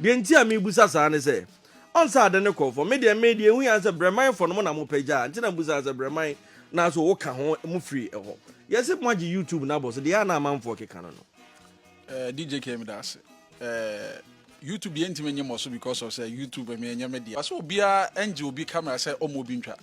Deɛ nti a mebusa saa ne sɛ, ɔn sɛ ade no kɔ fam. Me deɛ me deɛ ehu yɛ sɛ Brɛmanfoɔ no mo na mopɛ gya a, nti na mebusa sɛ Brɛman na so woka ho mo firi ɛhɔ. Yɛse moagye YouTube no abɔ so, deɛ a na amanfoɔ keka no no. Eh, DJ K meda ase. Eh, YouTube deɛ ntumi nye mmɔ so because of sɛ YouTube ɛmi ɛnyɛ me deɛ. Sɛ obiara ɛngye obi camera sɛ ɔmo obi ntwa.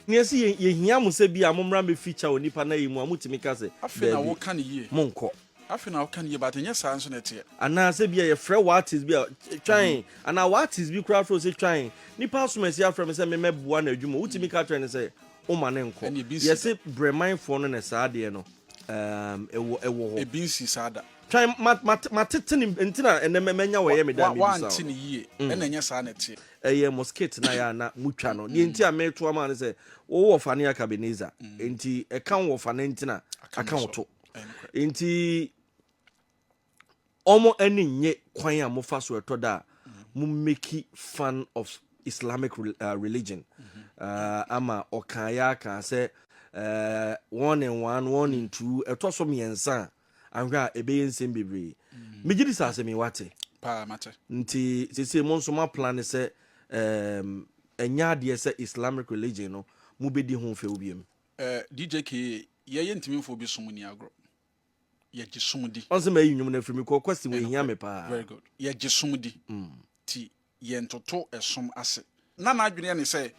Nea ɛsi yɛ yɛhia mo sɛ bi a mommra mmɛ feature wɔ nipa no ayi mu a motumi ka sɛ Afei na daabi woka no yie. monkɔ. Afei na woka no yie but ɛnyɛ saa nso na ɛteɛ. Anaa sɛ bi a yɛfrɛ wo artist bi a twan anaa wo artist bi koraa frɛ wo sɛ twan nipa asomasi afrɛ me sɛ memmɛboa no adwuma wotumi ka kyerɛ no sɛ woma no nkɔ. Ɛnna ebi nsi da. Yɛse Brɛmanfoɔ no na saa adeɛ no um, ɛwɔ ɛwɔ hɔ. Ebi nsi saa da. Twan ma ma matete ne nti na ɛnɛ mɛ mɛnya wɔyɛ me da Wa a mebisa wante wo no no. yie ɛna ɛnyɛ saa na ɛteɛ. Ɛyɛ mo skit na yɛ a na motwa no. Deɛ nti a meto ama ne sɛ wowɔ fa ne Akabenezer nti ɛka wo wɔfa no nti na Aka me aka wo so. to. Ɛyɛ nokorɛ. Nti ɔmo ani nye kwan a mofa so ɛtɔ da a mo make fun of Islamic religion ama ɔka yɛ aka sɛ one in one, one in two, ɛtɔ so mmiɛnsa a ahwɛ a ɛbɛyɛ nsɛm bebree. Megye di sɛ asɛm yi wate. Paa mate. Nti seesei mo nso mo aplan sɛ ɛnyɛ adeɛ sɛ Islamic religion no mobɛdi ho fɛw biom. DJ K, yɛyɛ ntumi mfa obi som ni agorɔ. Yɛgye som di. Ɔn sɛ mayi nnwom no afiri me kɔ question wɔ ehia me paa. Very good. Yɛgye som di. Ti yɛntoto ɛsom ase. Na n'adwene yɛ ne sɛ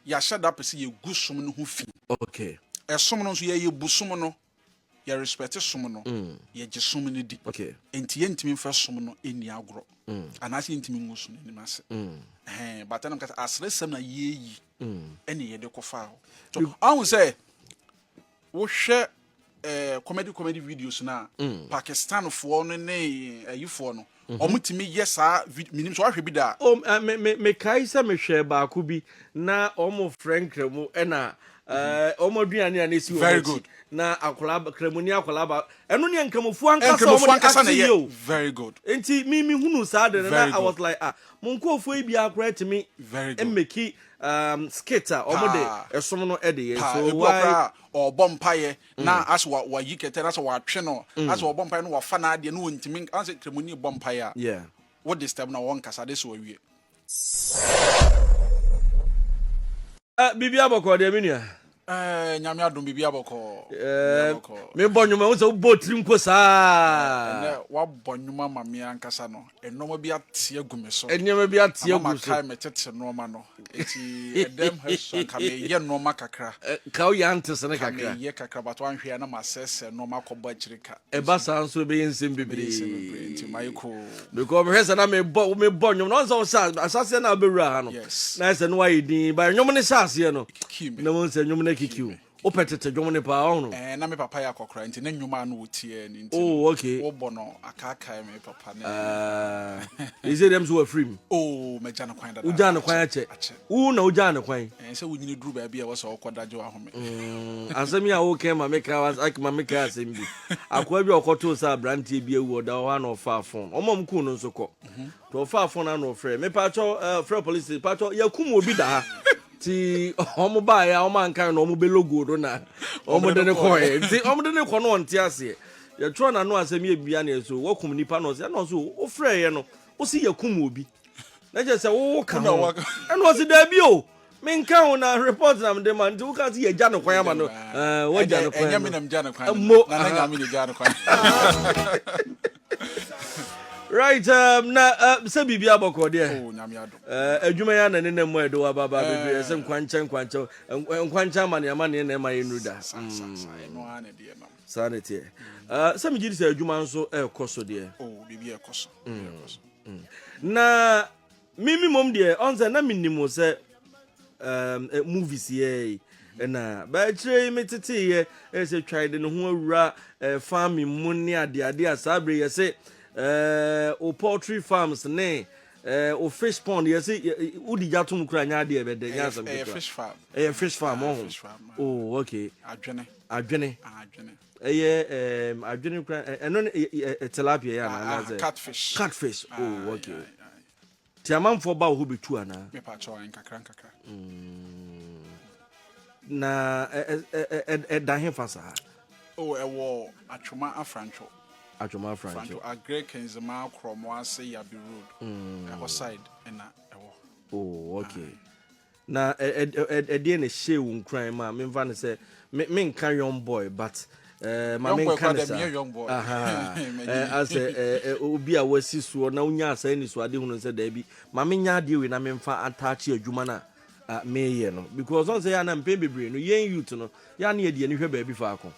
yɛahyɛ da pɛ sɛ yɛgu som no ho fi. Ɛsom no nso yɛyɛ bu som no, yɛ respect som no, yɛgye som no di. Nti yɛntumi mfa som no nni agorɔ. Anaasɛ yɛntumi ngu som no anim ase. Ɛhɛn, but ɛnam kasa asresɛm na yɛyi ɛne yɛde kɔfaa hɔ. So ɔhu sɛ wohwɛ comedy videos no a Pakistanfoɔ no ne ayifoɔ no ɔmo tumi yɛ saa video, menim sɛ woahwɛ bi da a. Oh, me me mekae sɛ mehwɛɛ baako bi na ɔmo frɛ nkramu ɛna ɔmo aduane a na esi wɔn Very akyi good. na akwadaa kramuni akwadaa ba ɛno ne nkramofoɔ ankasa Nkramofoɔ ɔmo de ankasa na ate ɛyɛ. yie o. Very good. Nti mi mi hunu saa de no na Very I was good. like, ah, mo nkurɔfoɔ yi biara koraa tumi Very good. mmeki skit a ɔmo de Paa. ɛsom no ɛde yɛ Paa so ebi wɔ why koraa a ɔrebɔ mpaeɛ na asɛ wa wayi kɛtɛ na asɛ watwe no asɛ ɔbɔ mpaeɛ no wafa n'adeɛ no wɔntumi asɛ kramoni bɔ mpaeɛ a wo disturb na wɔnkasa de sɛ wawie. Biribi abɔkɔ deɛ me nua. Nyame adom biribi abɔkɔ. Biribi abɔkɔ. Mebɔ nnwom ɛho sɛ wobɔ tiri mpo saa. Ɛnɛ wabɔ nnwom ama me ankasa no. Nneɛma bi ate agu me so. Nneɛma bi ate Ama agu so. makae me tete nneɛma no. Eti ɛdɛm ha so anka meyɛ nneɛma kakra. Ka woyɛ antes ne Ka kakra. meyɛ kakra but wanhwɛ a na masɛsɛ nneɛma akɔbɔ akyiri ka. Ɛba saa nso ɛbɛyɛ nsɛm Ɛbɛyɛ nsɛm bebree nti bebree. mayɛ koo. Because mehwɛ sɛ na mebɔ mebɔ nnwom na ɔn sɛ ɔhyɛ ahyɛaseɛ na wobɛwura ha no. Yes. Na ɛsɛ no wayɛ din ba nnwom no hyɛ aseɛ no. Kiki me. Na wɔn sɛ nnwom no akiki wo. Wopɛ tete dwom no paa ɔhono. Na me papa yɛ akɔkora nti ne nnwom a na wɔtie ni nti Oh, okay. wobɔ no akaakae me papa ne. Ɛsɛ dɛm so wafiri mu. Oh, magya no kwan dada. Wogyaa no kwan akyɛ. Akyɛ. Wo na wogyaa no kwan. Sɛ wonyini duru baabi a ɛwɔ sɛ wokɔda gye w'ahome. Asɛm yi a woka ma meka ma meka asɛm bi. Akoa bi a ɔkɔtoo sɛ aberanteɛ bi awu ɔda hɔ a na ɔfaa phone. Ɔma ɔm kuu no nso kɔ. Nti ɔfaa phone a na ɔfrɛ. Mepaakyɛw frɛ police station. Paakyɛw yɛkum obi da ha. Nti ɔmo baeɛ a ɔmo anka no ɔmo bɛ logo no na ɔmo de ne kɔɛ. Nti ɔmo de ne kɔ no ɔnte aseɛ. Yɛtwerɛ n'ano asɛm yɛ bia na ɛso wakum nipa na ɔsɛ ɛna ɔso wofrɛeɛ no wosi yɛkum obi. Na kyerɛ sɛ wowo ka ho. Ɛna ɔsi daabi o. Menka ho na report na mede ma nti woka sɛ yɛgya no kwan ama no wagya no kwan Ɛnyɛ me na megya no kwan. Mo Na na Nyame na gya no kwan. Right, na sɛ biribi abɔkɔ deɛ. Oh, Nyame adom. Adwuma yi ana ne nam mu a ɛde waba ba bebree sɛ nkwankyɛn nkwankyɛn nkwankyɛn amaneɛ amaneɛ na ɛma yɛnnuru da. Sa sa sa ɛno ara na ɛde nam. Saa na ɛteɛ. Sɛ megye di sɛ adwuma nso ɛrekɔ so deɛ. Oh, biribi ɛkɔ so. Biribi ɛkɔ so. Na mimi mom deɛ ɔn sɛ na menim wo sɛ movies yɛ yi ɛna bɛkyerɛ yi meteteyɛ ɛyɛ sɛ twae de ne ho awura farming mu ne adeade a saa bere yɛse wo poultry farms ne wo fish pond yɛse wodi gya tom kura nyɛ adeɛ ɛbɛdɛ nyɛ asɛm Ɛyɛ ketewa. fish farm. Ɛyɛ fish farm Ah, ɔho. fish farm. Oh, okay. Adwene. Adwene. Ah, adwene. Ɛyɛ adwene kura ɛno ne tilapia yɛ anaa Ah, anaasɛ catfish. Catfish. Ah, Oh, okay. yeah. Ti amanfoɔ ba wo hɔ bɛtu anaa? Mepa kyɛw, nkakra nkakra. Na ɛda hefa saa? Oh, ɛwɔ Atwoma Afrantwo. Atwoma Afrantwo. Afrantwo, Agric Nzema Kromo ase Yabi Road. Ɛhɔ. Ɛhɔ side ɛna ɛwɔ. Oh, okay. Na ɛdeɛ na ɛhyɛ wo nkuran ma memfa no sɛ menka young boy, but ma Young boy menka koraa ne dɛ saa. Meyɛ young boy. Aha. M'ani- Asɛ obi a wasi soɔ na wonya saa anisoade hunu sɛ daabi, ma menya adeɛ wei na memfa ataakye adwuma no a meyɛ no, because ɔn sɛ yɛ ana mpɛn bebree no, yɛn youth no, yɛ ana yɛde ani hwɛ baabi faako.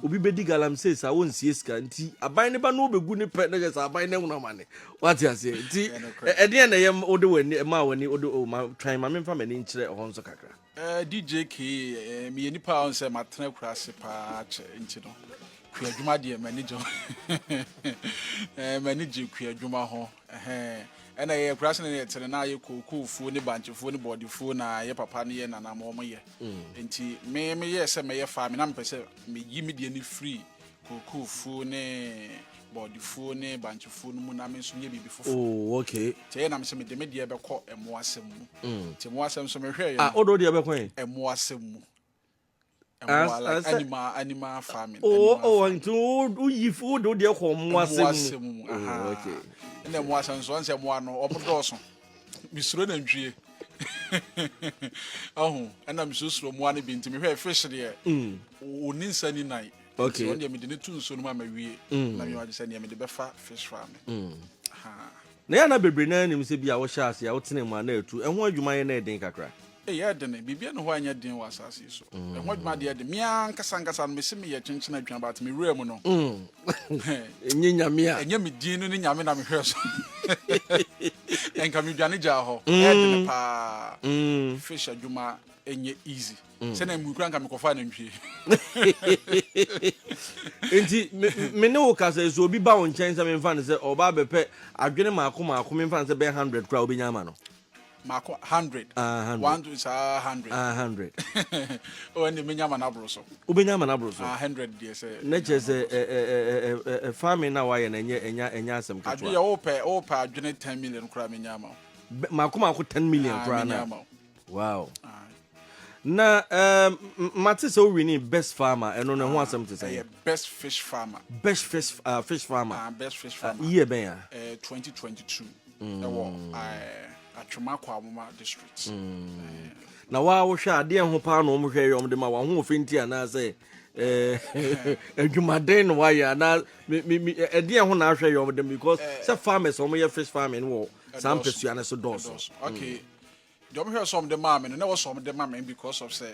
Obi bɛdi galamsey saa, wɔnsie sika, nti aban ne ba no wobɛgu ne pɛ na kyɛ sɛ aban no ahunu amane, wate aseɛ? Nti Ɛyɛ nokorɛ. ɛdeɛn na ɛyɛ wode w'ani ɛma w'ani wode o ma twan ma memfa m'ani nkyerɛ ɛhɔ nso kakra? DJ K, meyɛ nipa a ɔn sɛ matena kura ase paa kyɛ, nti no kua adwuma deɛ, m'ani gye ho. M'ani gye kua adwuma ho. Ɛhɛn. Ɛna yɛ kura ase no, yɛ tene na yɛ kookoofuo ne bankyefuo ne bɔɔdefuo na yɛ papa ne yɛ nanam wɔn yɛ. Nti me meyɛ sɛ mɛyɛ farming na mepɛ sɛ meyi me deɛ ne firi kookoofuo ne bɔɔdefuo ne bankyefuo no mu na me nso nyɛ biribi foforɔ. Nti ɛyɛ nam sɛ mede me deɛ bɛkɔ ɛmo asɛm mu. Nti ɛmo asɛm nso mehwɛ yɛ Ah, wode wo deɛ bɛkɔ yɛn? Ɛmo asɛm mu. As- Ɛmoa, like animal farming. Oh. Animal Oh. farming. Nti woyi wode wo deɛ kɔ mmoa Mmoa asɛm asɛm mu. mu. Oh, Aha. Ɛna mmoa asɛm nso, ɔn sɛ mmoa no ɔmo dɔɔso. Mesuro nantwie ɔho, ɛna mesurosuro mmoa no bi, nti mehwɛ fish deɛ, ɔni nsa ni nan. Nti ɔno deɛ, mede ne to nsuo no mu ama wie na mewagye sɛ neɛ mede bɛfa fish farming. Aha. Na yɛ ana bebree naa nim sɛ bi a wohyɛ ase a wotene mu a na atu ɛho adwuma yɛ na ɛden kakra. Ɛyɛ dene, biribia ne hɔ anyɛ den wɔ asase yi so. Ɛho adwuma deɛ de mea nkasa nkasa no, mese meyɛ kyenkyene adwuma, but mewura mu no, ɛnyɛ Nyame a ɛnyɛ me din no ne Nyame na mehwɛ so, ɛnka medwane gyaa hɔ. Ɛyɛ dene paa. Fish adwuma ɛnyɛ easy sɛnea mekura nka mekɔfa nantwie. Nti me ne wo kasa yi, so obi ba wo nkyɛn sɛ memfa no sɛ ɔba bɛpɛ adwene maako maako, memfa no sɛ bɛyɛ 100 koraa, wobɛnya ama no? Maako 100? Ah, 100. One to saa 100? Ah, 100. Oh, ɛne menya ma no aboro so. Wobɛnya ama no aboro so. Ah, 100 deɛ sɛ Na kyerɛ sɛ farming na wayɛ no, ɛnyɛ asɛm adwene ketewa. yɛ wopɛ adwene 10 million koraa, menya ama wo. Maako maako 10 million Ah, koraa menya na ama wo. Wow. Na mate sɛ wowini best farmer, ɛno no ho asɛm te sɛ? Ɛyɛ best fish farmer. Best fish farmer. Ah, best fish farmer. Yie bɛn a? 2022 ɛwɔ Atwoma Kwamoma district. Na waa wohwɛ adeɛ ho paa na ɔmo hwɛ yɛ ɔmo de ma wahoɔfɛ nti, anaasɛ adwumaden na wayɛ, anaa ɛdeɛ ho na ahwɛ yɛ ɔmo de? Because sɛ farmers a ɔmo yɛ fish farming wɔ saa Ɛdɔɔso. mpɛsua no so dɔɔso. Ɛdɔɔso. Okay, deɛ ɔmo hwɛ sɛ ɔmo de maa me no, na ɛwɔ sɛ ɔmo de ma me because of sɛ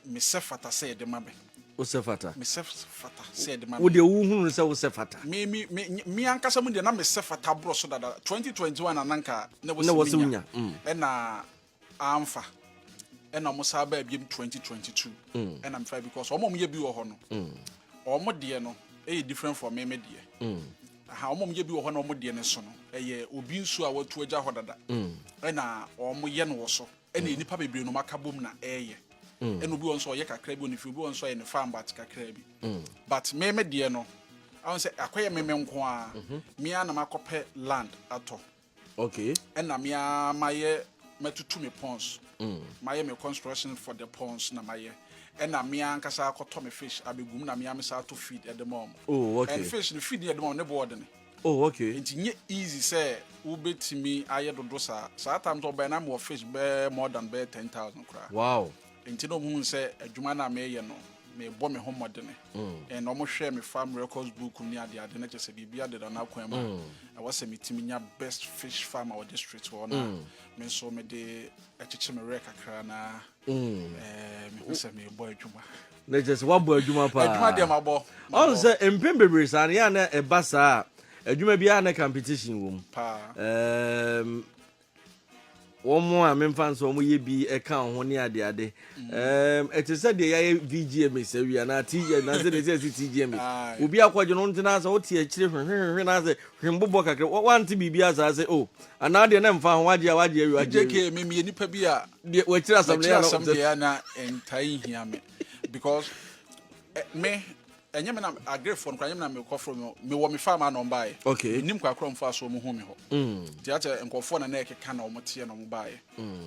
mesɛ fata sɛ yɛde ma me. Wosɛ fata? Mesɛ fata sɛ yɛde ma Wo me. deɛ, wohunu no sɛ wosɛ fata? Me ankasa mu deɛ, na mesɛ fata borɔ so dada. 2021 ananka na Na wɔ wɔ sɛ sɛ wonya. menya, ɛna amfa, ɛna ɔmo saa baa biom 2022, ɛna mefa because ɔmo a ɔmo yɛ bi wɔ hɔ no, ɔmo deɛ no ɛyɛ different from me deɛ. Aha, ɔmo a ɔmo yɛ bi wɔ hɔ na ɔmo deɛ no so no, ɛyɛ obi nsuo a watu agya hɔ dada, ɛna ɔmo yɛ no wɔ so, ɛna nipa bebree no ɔmo aka bom na ɛɛyɛ. Ɛna obi wɔ nso ɔyɛ kakra bi wɔ ne fie, obi wɔ nso ɔyɛ ne farm but kakra bi. But me deɛ no, ahun sɛ akɔyɛ me nko a me ara na makɔpɛ land atɔ. Ɛna me ara mayɛ, mɛtutu me ponds, mayɛ me construction for the ponds na mayɛ, ɛna me ara ankasa akɔtɔ me fish abɛgum, na me ara mesa ato feed ɛde ma ɔmo. And fish no, feed yɛ de ma ɔmo ne boɔ de ne. Nti nye easy sɛ wobɛtumi ayɛ dodo saa. Saa time sɛ ɔbɛn na mewɔ fish bɛɛ more than bɛyɛ 10,000 koraa. Nti na ɔmo hu sɛ adwuma no a meyɛ no, mebɔ me ho mmɔdene, and ɔmo hwɛ me farm records book mu ne adeade no, kyerɛ sɛ biribi adeda no akwan mu a ɛwɔ sɛ metumi nya best fish farm a wɔ district hɔ, na me nso mede ɛkyekye me werɛ kakra na mehu sɛ mebɔ adwuma. Na kyerɛ sɛ woabɔ adwuma paa. Adwuma deɛ, mabɔ. Ɔn sɛ mpɛn bebree saa no, yɛ a na ɛba saa a, adwuma biara na competition wɔ mu. Paa. Wɔn a memfa nso wɔn yɛ bi ɛka wɔn ho ne adeade, ɛte sɛ deɛ yɛayɛ VGMA sɛ wi anaa TGMA na sɛ deɛ sɛ TGMA. Obi akɔgye no ntena sɛ wote akyire hwehwehwehwe na sɛ hwembobɔ kakra, wante biribi asa sɛ o anaa deɛ ne mfa ho, wagye a wagye awi, wagye awi. JK, me meyɛ nipa bi a deɛ wakyire asɛm no makyerɛ yɛ a na asɛm deɛ na ɛntae nhia me because me ɛnyɛ me na agrefoɔ no koraa, ɛnyɛ me na mekɔforo no. Mewɔ me farm a na ɔmbaeɛ. Menim kwakorɔ mfa so ɔmo hu me hɔ, nti akyɛ nkɔfoɔ na na ɛkeka na ɔmo teɛ na ɔmo baeɛ.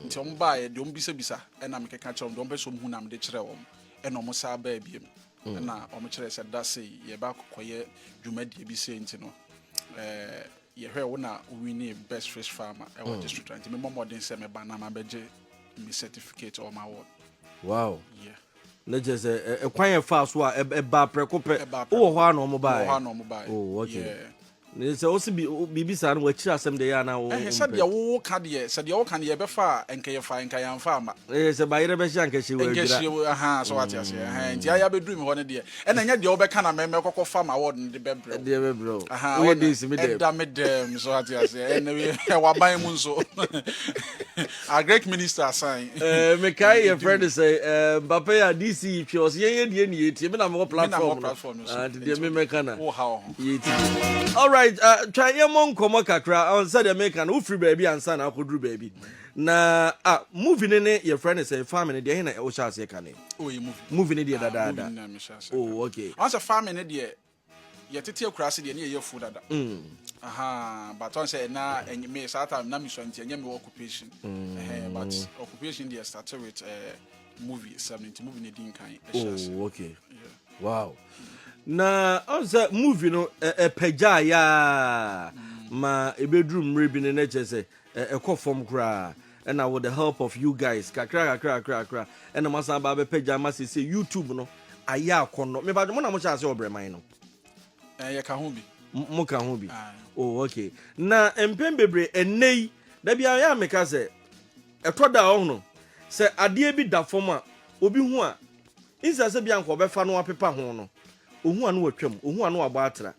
Nti ɔmo baeɛ deɛ, ɔmo bisabisa, ɛna mekeka kyerɛ ɔmo deɛ ɔmo pɛ sɛ ɔmo hu na mede kyerɛ wɔn, ɛna ɔmo saa baa biem, ɛna ɔmo kyerɛ sɛ da sei yɛba akɔyɛ dwumadie bi sei, nti no ɛɛ Yɛhwɛ wo na wo winnie best fish farmer ɛwɔ district nti memmɔ mmɔden sɛ meba na mabɛgye me certificate or my award. Yeah. Na kyerɛ sɛ ɛkwan yɛ fa so a ɛba prɛko pɛ. Ɛba wowɔ hɔ a na ɔmo Wɔ hɔ a baeɛ. Na ɔmo baeɛ. Oh, okay. Ne sɛ wo se biribi saa no, wakyiri asɛm deɛ yɛ ana wo Ɛhɛ, sɛdeɛ wowo ka deɛ, sɛdeɛ woka no, yɛbɛfa a ɛnkɛ yɛfa ɛnka yɛamfa ama. Ɛyɛ sɛ bayerɛ bɛhyɛ ankɛhyɛ wɔ ɛnkɛ adwira. Hyie wo aha so, wate aseɛ? Ɛhɛ, nti ayɛ abɛduru mi hɔ no deɛ, ɛna ɛnyɛ deɛ wobɛka na mɛmɛ kɔkɔ fa ma award no de bɛbrɛ wo. Deɛ bɛbrɛ wo. Aha, woyɛ wɔna de si mi dɛm. Ɛda me dɛm so, ate aseɛ? Ɛnɛ ɛwɔ aban mu nso, agric minister asan. Mekae yɛfrɛ no sɛ papa yi a DC yi twe, ɔsɛ yɛnyɛ deɛ ne yɛtie, me na mewɔ Me na mewɔ platform no. Platform no so. Ah, nti deɛ memɛka na wo ha wo ho. Yɛtie. Alright, twa yɛmmɔ nkɔmmɔ kakra. Sɛdeɛ meka no, wofiri baabi ansa na akɔduru baabi na movie no ne yɛfrɛ no sɛ farming no deɛ, ɛhe na wohyɛ aseɛ ka ne? Oh, yɛ movie. Movie no deɛ Ah, movie dadaada. no na mehyɛ aseɛ. Oh, okay. Ɔn sɛ farming no deɛ, yɛtete akura ase deɛ, ne yɛyɛ fuo dada. Aha, but ɔn sɛ ɛna ɛnyɛ me saa time na mesua nti ɛnyɛ me occupation. Ɛhɛn, but occupation deɛ started with movie sɛm no, nti movie no di nkan ɛhyɛ ase. Oh, okay. Yeah. Wow, na ɔn sɛ movie no ɛpɛgyaa yaa ma ɛbɛduru mmerɛ bi no, na kyerɛ sɛ ɛkɔ fam koraa, ɛna with the help of you guys kakra kakra kakra kakra, ɛna masan ba abɛpɛgya ma sese YouTube no ayɛ akɔnnɔ. Mepa mo na mohyɛ ase wɔ Brɛman no? Yɛka ho bi. Mo ka ho bi? Aye. Oh, okay. Na mpɛn bebree ɛnnɛ yi dabi a yɛ a meka sɛ ɛtɔ da a, ɔhono sɛ adeɛ bi da fam a obi hu a nsa sɛ bia nka ɔbɛfa no apepa ho no, ohu a no watwam, ohu a no wabɔ atra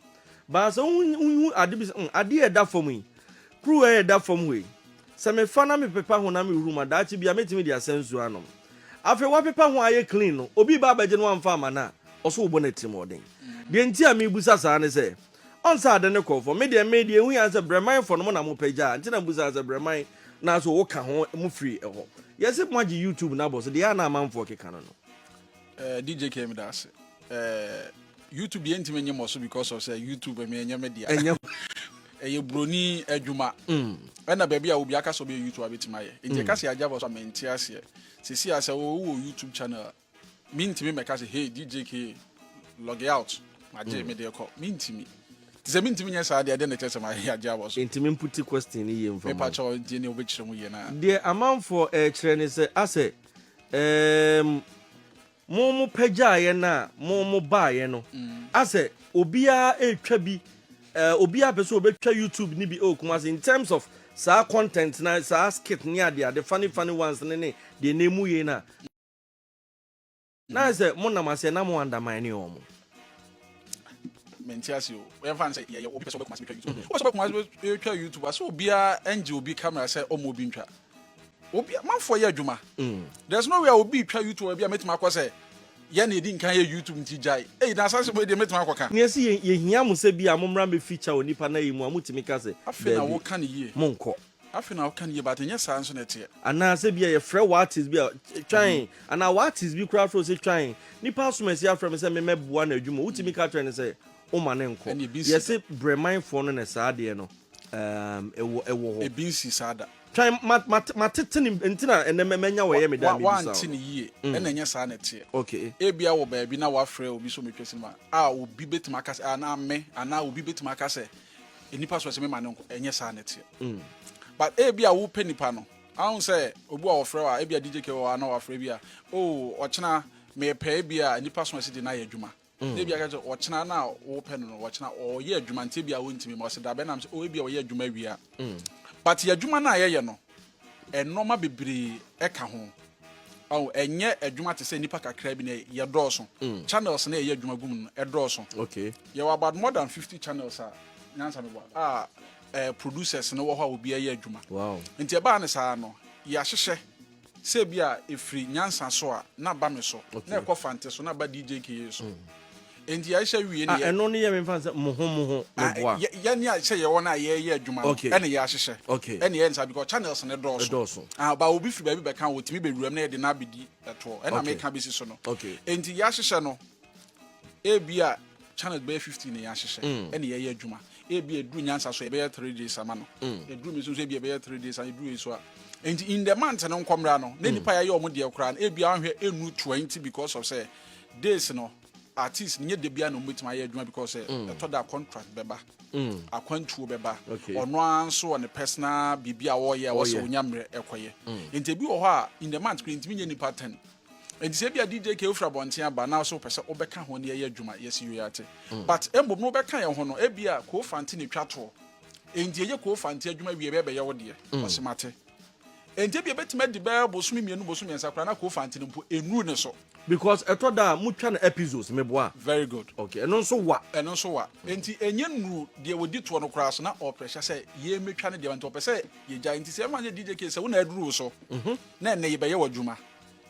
baasa. Wohu ade bi sɛ, adeɛ a ɛda fam yi, kuruwa a ɛda fam hɔ yi, sɛ mefa na mepepa ho na mehuru ma daakye bia mɛtumi de asa nsuo anom. Afei wapepa ho ayɛ clean no, obi ba abɛgye no wamfa ama no a, ɔso wobɔ no atirimɔden. Deɛ nti a mebusa saa ne sɛ ɔnsa ade ne kɔɔ fam. Me deɛ, me deɛ ehu yɛn sɛ Brɛmanfoɔ no mo na mopɛ gya, nti na mbusa sɛ Brɛman na so woka ho, mo firi ɛhɔ. Yɛsɛ mo agye YouTube no abɔ so deɛ a na amanfoɔ keka no. DJ K, meda ase. YouTube deɛ, ntumi nye mɔ so because of sɛ YouTube ɛmi ɛnyɛ me dea. Ɛnyɛ. Ɛyɛ buroni adwuma, ɛna baabi a obi aka sɛ ɔbɛyɛ YouTube abɛtumi ayɛ, nti ɛka sɛ yɛagya bɔ so a, mente aseɛ. Sɛsi a sɛ wowɔ YouTube channel a, mentumi mmɛka sɛ, "Hey DJ K, log out, magye me deɛ kɔ." Mentumi, nti sɛ mentumi nyɛ saa deɛ, ɛdeɛ na ɛkyerɛ sɛ mayɛ agye abɔ so? Ntumi mputi question no yie mfa mepa ma wo. Kyɛw, nti ne wobɛkyerɛ mu yie na Deɛ amanfoɔ ɛrekyerɛ ne sɛ asɛ mo pagyaeɛ no a mo baeɛ no, asɛ obiara ɛretwa bi, obiara pɛ sɛ obɛtwa YouTube ne bi ɛwɔ Kumase in terms of saa content na saa skit ne ade ade, funny funny ones ne deɛ na emu yie no a, na sɛ mo nam aseɛ na mo undermine ne wɔn. Mente ase o. Yɛmfa no sɛ yɛyɛ obi pɛ sɛ ɔbɛkuma se bɛtwa YouTube, wopɛ sɛ ɔbɛkuma se bɛtwa YouTube a, sɛ obiara ɛngye obi camera sɛ ɔma obi ntwa, obi manfoɔ yɛ adwuma. There's no way a obi twa YouTube bi a mɛtumi akɔ sɛ yɛn na yɛdi nkan yɛ YouTube nti gyae. Eyi na asase mo deɛ, mɛtumi akɔka. Nea ɛsi yɛhia mo sɛ bi a mommra mbɛ feature wɔ nipa na yi mu a, motumi ka sɛ afei na daabi, woka ne yie. Monkɔ. Afei na woka ne yie, but ɛnyɛ saa nso na ɛteɛ. Anaasɛ bi a yɛfrɛ wɔ artist bi a twan anaa wɔ artist bi koraa frɛ wo sɛ twan nipa asom asi afrɛ me sɛ memɛboa no adwuma, wotumi ka kyerɛ no sɛ woma ne nkɔ? Ɛne ebi nsi. Yɛse Brɛmanfoɔ no na saa adeɛ no ɛwɔ hɔ. Ebi nsi saa da. Twan matete ne nti na ɛnɛ mɛnya wɔyɛ me da mebisa wante wo. Ne yie, ɛna ɛnyɛ saa na ɛteɛ. Ebia wɔ baabi na wafrɛ obi so metwa cinema a, obi bɛtumi aka sɛ anaa me anaa obi bɛtumi aka sɛ nipa so sɛ mema ne nkɔ, ɛnyɛ saa na ɛteɛ. But ebia wopɛ nipa no ahun sɛ obi a wɔfrɛ wa, ebia DJ K wɔ hɔ a na wafrɛ bi a, oh, ɔkyena mepɛ ebia nipa so ɛsi de na ayɛ adwuma, na ebia ka kyerɛ ɔkyena na wopɛ no, ɔkyena ɔyɛ adwuma nti ebia wɔntumi ma ɔsɛ dabɛ nam sɛ oh, ebia ɔyɛ adwuma wie a. But yɛ adwuma no a yɛyɛ no, ɛnɔɔma bebree ɛka ho. Ɔn ɛnyɛ adwuma te sɛ nipa kakra bi na yɛ dɔɔso. Channels na yɛyɛ adwuma gu mu no ɛdɔɔso. Yɛwɔ about more than 50 channels a nyansa meboa a producers no wɔ hɔ a obi ɛyɛ adwuma. Nti ɛbaa ne saa no, yɛahyehyɛ sɛ bi a ɛfiri nyansa so a na ba me so, na ɛkɔ Fante so, na ba DJ K so. Nti yɛahyehyɛ wie ne ah yɛ ɛno no yɛ memfa sɛ mo ho mo ho meboa. Yɛne a sɛ yɛwɔ no a yɛyɛ adwuma no, ɛne yɛahyehyɛ, ɛne yɛyɛ no saa because channels no dɔɔso. Ɛdɔɔso. Ah, ba obi firi baabi bɛka, wɔtumi bɛwuram na yɛde no abɛdi ɛtoɔ, ɛna meka bɛsi so no. Enti yɛahyehyɛ no, ebi a channels bɛyɛ 15 na yɛahyehyɛ ɛne yɛyɛ adwuma. Ebi eduru nyansa so, yɛbɛyɛ 3 days ama no. Eduru mi nso ebi yɛbɛyɛ 3 days ama eduru yi so a. Enti in the month no nkɔmra no na nipa yɛayɛ ɔmo deɛ koraa no, ebi ahwɛ enu 20 because of sɛ days no. Artist no nyɛ da biara na wɔbɛtumi ayɛ adwuma because sɛ ɛtɔ da a contract bɛba, akwantuo bɛba, ɔno ara nso wɔ ne personal biribi a ɔreyɛ a ɛwɔ sɛ ɔnya mmerɛ ɛkɔyɛ. Nti ebi wɔ hɔ a in the month koraa ntumi nyɛ nipa ten. Nti sɛ ebia DJ K wofiri abɔnten aba na nso wopɛ sɛ wobɛka ho ne yɛyɛ adwuma, yɛsi yoi ate. But mmom no wobɛka yɛn ho no ebia Koo Fante na ɛtwa toɔ. Nti yɛyɛ Koo Fante adwuma wie a ɛbɛyɛ wo deɛ. Ɔse mate. Enti ebia ebetumi adi bɛyɛ bosome mmienu, bosome mmiɛnsa koraa na Kofante no mpo nnuru ne so. Because ɛtɔ da a motwa no episodes, meboa? Very good. Okay, ɛno nso wa. Ɛno nso wa. Enti ɛnyɛ nnuru deɛ wɔdi toɔ no koraa so na ɔrepressure sɛ yɛmmɛtwa ne deɛ nti ɔpɛ sɛ yɛgyae. Nti sɛ ɛma sɛ DJ K sɛ wo na aduru wo so na ɛnnɛ yɛbɛyɛ w'adwuma